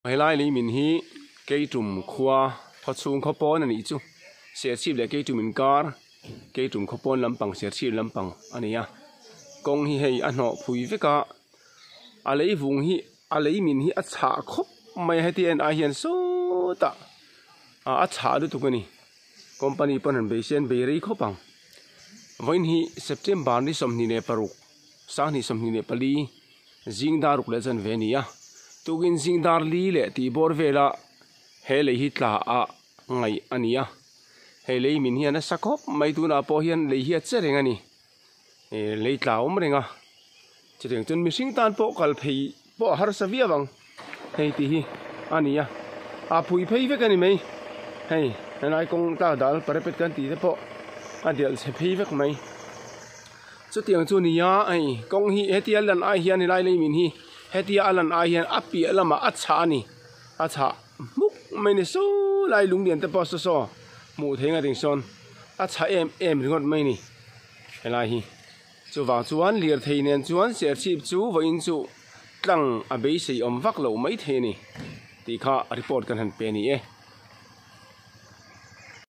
Helai lei min hi Keitum khua khawchhung khaw pawn a nih chu. Serchhip leh Keitum inkar Keitum khaw pawn lampang Serchhip lampang a ni a. Kawng hi hei a hnawh phui vek a, a lei vung hi a lei min hi a chhah khawp mai a heti en ai hian sawtah a chhah lutuk a ni. Company pawn han bei se an bei rei khawp ang. Vawiin hi September ni 26 2024. Zing dar ruk leh chuan ve a ni a, tukin zing dar li leh tih bawr vela he lei hi tla a ngaih a ni a, hei lei min hian a sa khawp mai tunah pawh hian lei hi a che reng a ni, ih lei tla a awm reng a, chutiang chuan mihring tan pawh kal phei pawh a harsa viau ang hei tih hi a ni a, a phui phei vek a ni mai, hei helai kawng tlak dal parapet kan tih te pawh a delh chhe phei vek mai. Chutiang chu nia hei kawng hi hetia lan ai hian helai lei min hi hetia a lan ai hian a piah lamah a chhah a ni a chhah hmuk mai ni saw lai lung lian te pawh saw saw hmuh theih nga ding sawn a chhah em em ringawt mai ni helai hi chuvang chuan lirthei nen chuan serchhip chu vawiin chu tlang a beisei awm vak loh mai thei a ni tih kha report kan han pe a ni e.